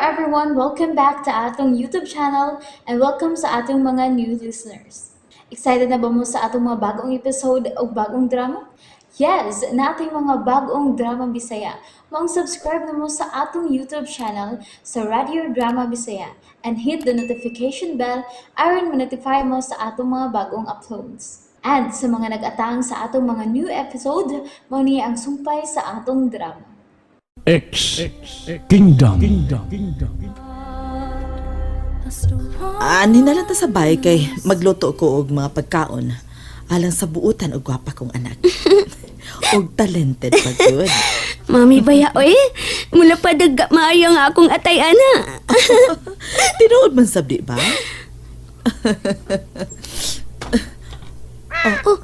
everyone! Welcome back to atong YouTube channel and welcome sa atong mga new listeners. Excited na ba mo sa atong mga bagong episode o bagong drama? Yes, nating mga bagong drama Bisaya. Maong subscribe na mo sa atong YouTube channel sa Radio Drama Bisaya and hit the notification bell aron ma-notify mo sa atong mga bagong uploads. And sa mga nag-atang sa atong mga new episode, mao ni ang sumpay sa atong drama. X Kingdom. Ani na lang ta sa bahay kay magluto ko og mga pagkaon alang sa buutan og gwapa kong anak. Og talented pa gud. Mami baya, oy. Mula pa daga maayo nga akong atay, ana. Tinuod man sab di ba? Oh.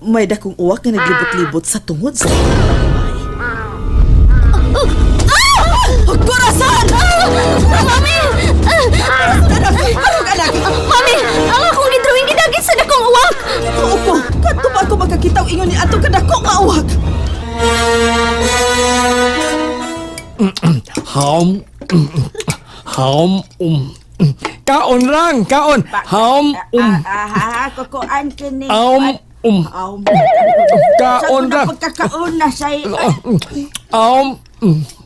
May dakong uwak nga naglibot-libot sa tungod sa akong kamay. Oh, Corazon! Mami! Arog anak! Mami! Ang akong gidrawing gidagit sa dakong uwak! Oo ko! Kadto pa ako magkakita og ingon ni ato kadako nga uwak! Haum. Haum. Kaon lang, kaon. Haum. Ah, kukuan kini. Aum. Aum. Kaon Sa lang. pagkakaon na say. Aum.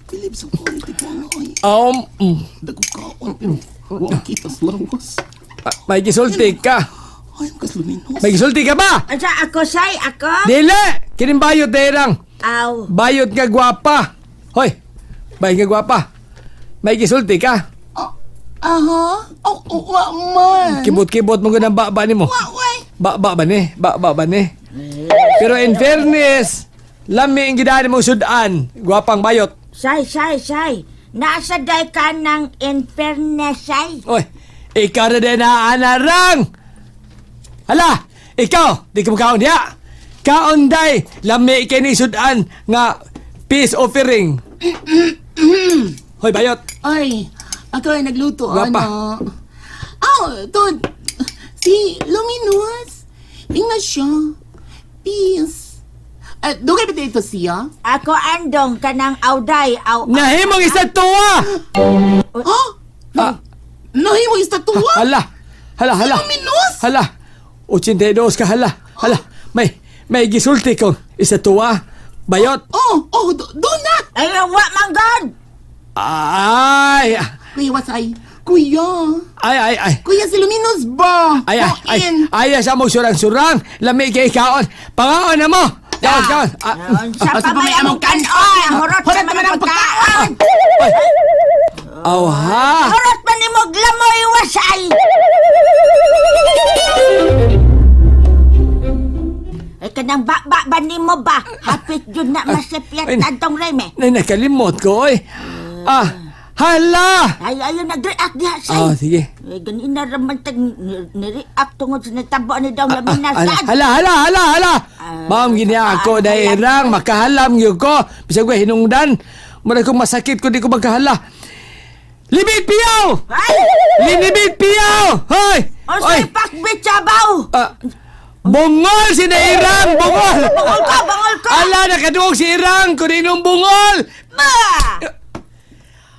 Bilib sa quality ko nga ay. Aum. Dago kaon pero wa kita sa lawas. May gisulti ka. Ay, ang kasluminos. May gisulti ka ba? Asa ako say ako? Dili! Kining bayot na lang. Aw. Bayot nga gwapa. Hoy, bayot nga gwapa. May gisulti ka. Aha. Oh, oh, wa man. Kibot-kibot mo ganang baba nimo. Wa, way. Ba ba ni? Ba ba ni? Pero in fairness, lami ang gidani mong sudan. Gwapang bayot. Say say say. Nasa day ka ng infernes say. Oy, ikaw na din na anarang! Hala, ikaw, di ka makaon diya. Kaon day, lami kay ni sudan nga peace offering. Hoy, bayot. Ay, ako ay nagluto, Gwapa. ano. Aw, to, si Luminous. Inga siya. Peace. Dugay ba dito siya? Ako andong kanang awday aw. Nahimong isa tuwa! Ha? Ah, Nahimo istatua? hala, hala, hala. Luminous? Hala, 82 ka, hala, hala. May gisulti kong isa tuwa. Bayot. Oh, do not. Ay wa man god. Ay, Kuya, wasay. Kuya. ay, ay, ay. Kuya, si Luminous ba? Ay, ay, ay, Kain. ay, sa mong surang-surang, lami kay kaon. Pangaon na mo! Kaon, kaon. Ah, Unsa pa may among kanon? Hurot Hurot sa man man ang ang pagkaon. Aw, ha! Hurot man nimo glamoy wasay. Ay kanang ba ba nimo ba? Hapit jud na masipyat Ay, adtong reme. Nay, nakalimot ko, oy. Ah, hala! Ay ayo nag-react diha say. Ah, sige. Eh, ganin na raman tag ni-react tungod sa natabo ni daw lamin na Hala, sad. hala, hala, hala, hala! Ma'am, gini ako, dahil irang, makahalam yun ko. Bisag ko, hinungdan. Mura kong masakit ko, di ko magkahala. Libit piyaw! Ay! Linibit piyaw! Hoy! O say pakbit sabaw! Ah, bungol si Nairang! Bungol! Bungol ka, bungol ka! Ala, nakaduog si Irang! Kuninong bungol! Ba!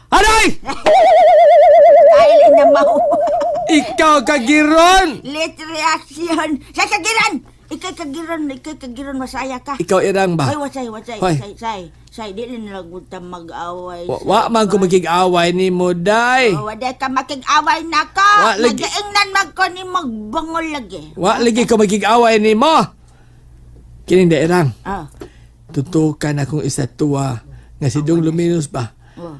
Aray! Dahil na mau. Ikaw kagiron! Late reaction. Sa kagiran! Ikay kagiran, ikay kagiran, masaya ka. Ikaw Irang ba? Ay, wasay, wasay, Hoy. say, say. Say, di na nalagutan mag-away. Wa, wa man ko magigaway ni mo, day. Oh, waday ka makig-away na ka. Wa lagi- Nagaingnan man ko ni magbangol lagi. Wa lagi ko magigaway ni mo. Kining da Irang, Ah. tutukan akong isa tuwa nga si Dong Luminos ba? Oh.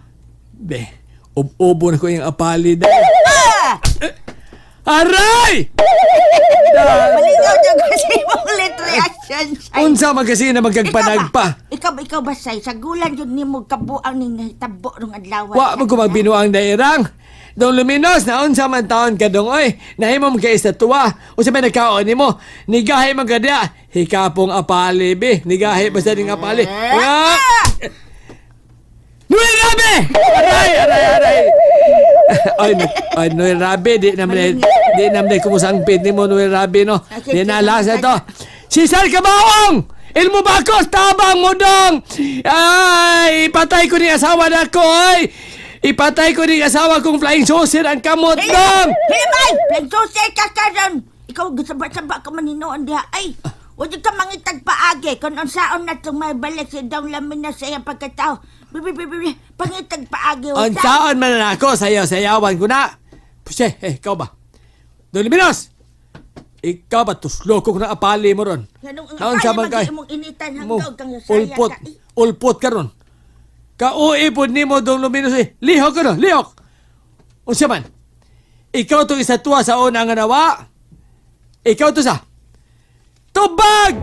Be, ob-obo na ko yung apali, day. Ah! Aray! Malingaw na kasi mong late reaction, say. Unsa man kasi na magkagpanagpa? Ikaw ba, ikaw ba, say? Sa gulan yun ni mo kabuang ning nahitabo rong adlaw. Wa mo ko magbinuang dairang. Dong Luminos, na unsa man taon ka dong oy. Nahimo mo kay istatwa. Unsa may nagkaon nimo? Nigahi man ka diya. Hikapong apali be. Nigahi basta ning apali. Ah! Noel Rabe! Aray, aray, aray. Ay, ay, Noel Rabe, di naman di kumusangpit ni mo Noel Rabe, no? Di na lasa to. Cesar Kabaong! Ilmo Bakos, tabang mo dong! Ay, ipatay ko ni asawa na ko, ay! Ipatay ko ni asawa kong flying saucer ang kamot dong! Himay! Plagsosay ka karon! Ikaw, gisaba-saba ka man hinuon diha. Ay, wag ka mangitag paagi. Kung unsaon na itong may balik si Dong Lamin na sa iyang pagkatao. Bibi, bibi, bibi, pangitag paagi. Ang saon man na ako, sayaw-sayawan ko na. Puse, eh, ikaw ba? Don Libinos! Ikaw ba, tusloko ko na apali mo ron. Ganong ang Naon apali sa man man kay? di imong initan Mo, hanggaw kang sasaya ulpot, ka. Ay, ulpot ka ron. Kauipod ni mo, Don Luminos, eh. Lihok ka ron, lihok! Unsa man? Ikaw to isa tuwa sa una nga nawa. Ikaw to sa tubag!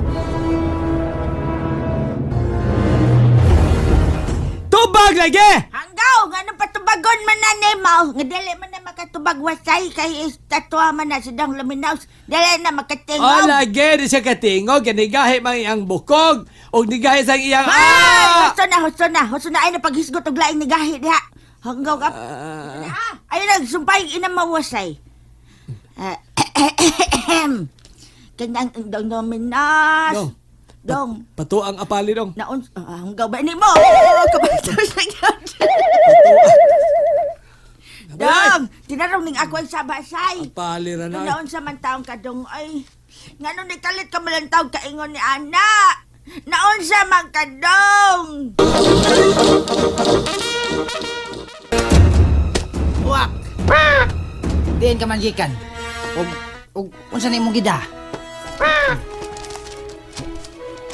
Tubag lagi! Hanggaw, nga nung patubagon man na nimo, nga dili man na makatubag wasay kay istatwa man na si Dong Luminos. Dili na O makatingog. lagi, di siya katingog, ganigahi man iyang bukog, o nigahi sa iyang Ay, ah! husto na, husto na, husto na ay napaghisgot og laing nigahi diha. Hanggaw ka. Ah, ay nagsumpay ina mawasay. Ah, Kanang Dong Luminos. Dong. Dong. Pato ang apali dong. Naon, hanggaw ba ni mo? Kabalito sa gyud. Dong, tinarong ning ako ang sabasay. Apali ra na. Naon sa man taong kadong ay. Ngano ni kalit ka malantaw kaingon ni ana. Naon sa man kadong. Uwak! Diin ka man gikan. Og og unsa na imong gida?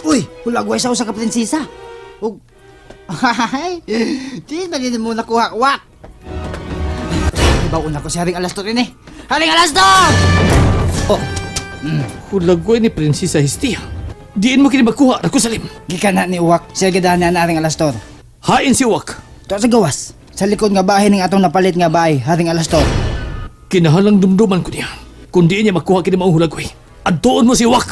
Uy, hulagway sa usa ka prinsesa. Og ay, di na din mo nakuha wak. Ibaw na ko si Haring Alastor ini. Haring Alastor! Oh. Hulagway ni Prinsesa Hestia. Diin mo kini makuha ra ko salim. Gikan na ni Uwak, siya gidaan na Haring Alastor. Hain si Wak. Tuwa sa gawas. Sa likod nga bahay ning atong napalit nga bahay, Haring Alastor. Kinahalang dumduman ko niya. Kung diin niya makuha kini maong hulagway. Adtuon mo si Wak.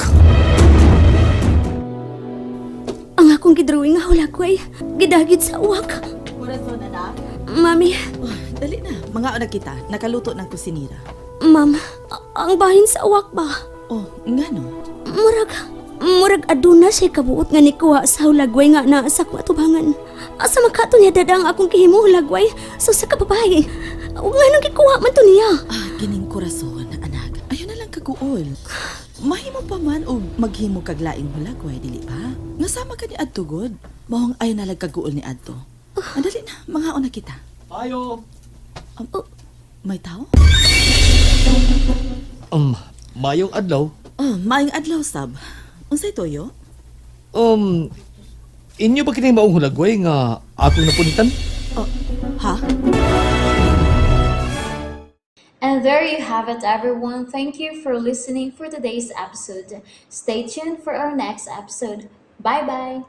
Ang akong gidrawing nga hulagway, gidagit sa uwak. Corazon, anak. Mami, Oh, dali na. Mga una kita. Nakaluto ng kusinira. ma'am, ang bahin sa uwak ba? Oh, ngano? Murag aduna siya kabuot nga nikuha sa hulagway nga naa sa akong atubangan. Asa makato niya dada ang akong gihimo hulagway so sa kababae. Ug nganong gikuha man to niya? Ah, kining Corazon, anak. Ayaw na lang kaguol. Mahimo pa man og maghimo kag laing hulagway, dili ba? Nga sama ka ni Adto god. Maong ayaw na lang kaguol ni Adto. Ah, dali na, mga una kita. Ayo. May tao? Mayong adlaw. Oh, maayong adlaw sab. Unsay toyo? Inyo ba kini maong hulagway nga akong napunitan? Oh, ha? And there you have it, everyone. Thank you for listening for today's episode. Stay tuned for our next episode. Bye bye.